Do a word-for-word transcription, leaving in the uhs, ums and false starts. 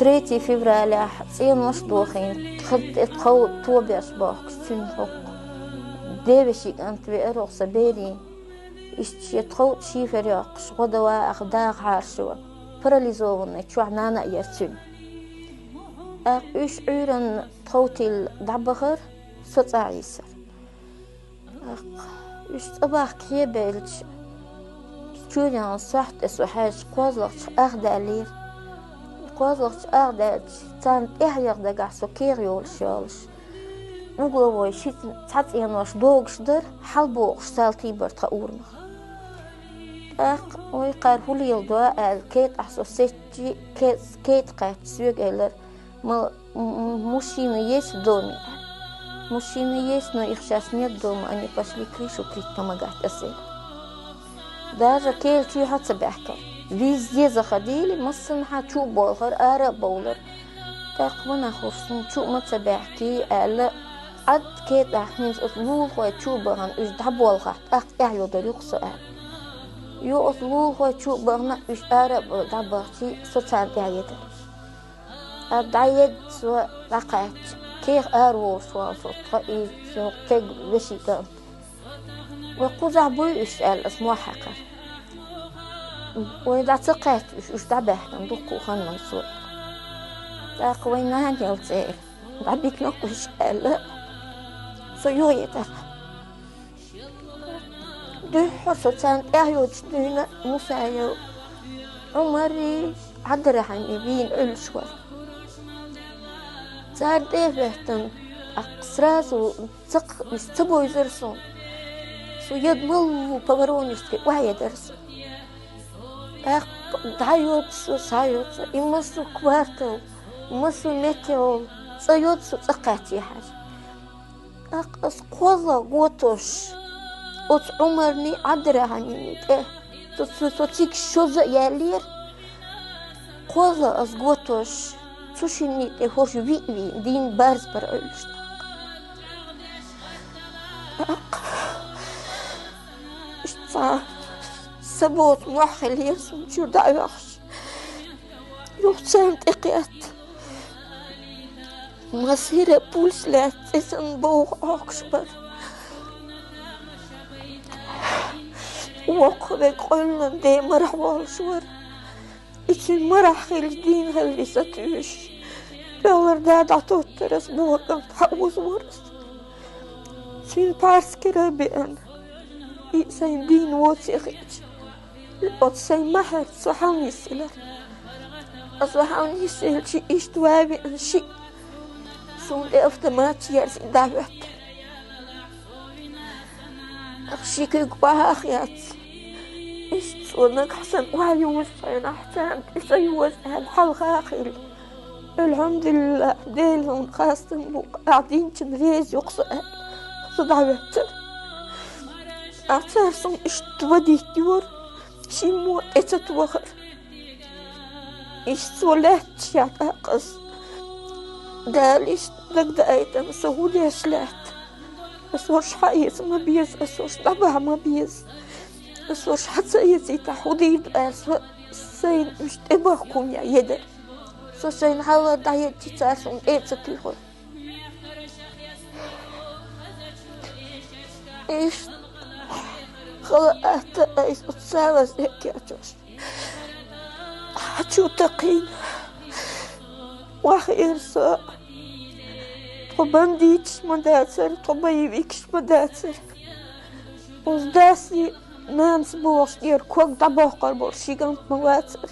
Третий февралехь цӀенош а дохийна, тха тӀе тхов тобеш бохкуш цуьнан хӀокху девешин кӀант веара оха сан берийн. Иштта шен тхов шифер йоккхуш, гӀо дан ваахь даха хьаршо, парализованный чохь нана а яра цуьнан. ТӀаккха уьш Ӏуьйранна тхов тилла дӀабахара, со цӀа Ӏийсара. ТӀаккха уьш цӀа бахка хьебелча, чуьйранна сохьта тӀе со хьаьжча, кхозлагӀчу ах даьллера. КхозлагӀчу ах даьлча, царна тӀаьхьа яха дагахь со кехат йолуш йолуш, угловой шиъ цхьа цӀенош догуш дара, хьалабогӀуш салтий бара тхан урамах. ТӀаккха вай кхара хӀун леладо аьлла, кетӀахь со сецчи, ке-, кетӀа кхаьчча соьга элира: «Ма, м-, м-, мужчина есть в доме?» «Мужчина есть, но их щас нет дома, они пошли крышу крыть помогать», аса элира. Даже кела чуьйхьа а ца баьхкира. Везде заходили, массанхьа чу а болхара, ара а бовлара. ТӀаккха ма нах хуьлуш, суна чу а ма ца баьхкий, аьлла, Ӏад кетӀахь хӀинца оцу лулахой чу а бахана, уьш дӀаболхахь, тӀаккха тӀаьхьа йодур ю-кх со, аьлла. Йо, оцу лулахой чу а бахана, уьш ара а бо-, дӀабахчий, со царна тӀаьхьа едара. Ткъа дӀаедда со дӀакхаьчча, кехат ара волуш ван со, тхан и со кхин вешин кӀант. Вай кхузахь буй уьш, аьлла, аса мохь хьаькхира. Вай дӀа ца кхаьчча уьш, уьш дӀабаьхкина дуккха а хан вайн со. ТӀаккха вайн нана яла цӀера дӀабигна-кх уьш, аьлла, со юхаедара. Дуьххьара со царна тӀаьхьа йоцуш дуьйна Мусаев Ӏумаррий, Ӏабдурахьимий вийна Ӏуьллуш вара. Царна тӀе а хӀоьттина, тӀаккха сразу ца кх-, уьш ца бовзара суна. Со яда малла ву по-воронежски охьаедара со. ТӀаккха дӀайоьду со, схьайоьду со, и массо а квартал, массо а меттехула цӀа йоьду со цӀа кхаьччехьара. ТӀаккха аса кхозлагӀа готош, оцу Ӏумарний, Ӏабдурахьимий тӀе, со, со, со цига шозза а яьллера, кхозлагӀа аса готош, цу шинний тӀе хӀорш виъ вийна, дийна барз бара Ӏуьллуш тӀаккха. ТӀаккха иштта цхьа са боцу мохь хиллера суна чуьра дӀа а оьхуш. Юха царна тӀе кхетта. Массеран а пульс лаьцна, цӀе санна бовха Ӏохкуш бара. Воккхаве къуьллан ден марахь волуш вара. И цуьнан марахь хилча дийна хилар и сатуьйсуш. ТӀехула да дӀатоттар аса, бохург кӀант хьаозор аса. Цуьнан пхьарс кира а беана, и сайн дийна воций хиъча, оцу сайн махьарца со хьалнисъелира. Аса со хьалнисъелча, иштта ван а веана шиъ суна тӀе автоматаш ерзийна дӀахӀоьттира. Ах, ши куьг охьа а хецна, иштта цо нагахь санна охьайовза хьенахь, царна тӀе ца йоза аьлла, хьалха а хилла. Элхьамдулиллахь, Дела хьуна хастам бу, ахь динчунна реза ю-кх со, аьлла, со дӀахӀоьттира. Ах, цара суна иштта вадийтта йора, шиммо а тӀе ца тохара. Иштта цо лаьтташехь тӀаккха аса, Дала иштта дагадайтина, со хӀун деш лаьтта. Аса хӀорш хьаэца ма беза, аса хӀорш дӀабахьа ма беза. Аса хӀорш хьа ца эцийтахь, хӀун дийр ду аьлла, со сайна уьш тӀебахка хӀума едара. Со сайна хьалха дӀахӀедча, цара суна тӀе а ца туьйхира. Иштта хала атта айса оцу савас деккечуш. Хьан чу такхийна? Охьахиира со. Тхо бандиташ ма дацара, тхо боевикаш ма дацара. Оцу дасий, нанас бохуш тӀера ког дӀабоккхур болу ши кӀант ма вацара.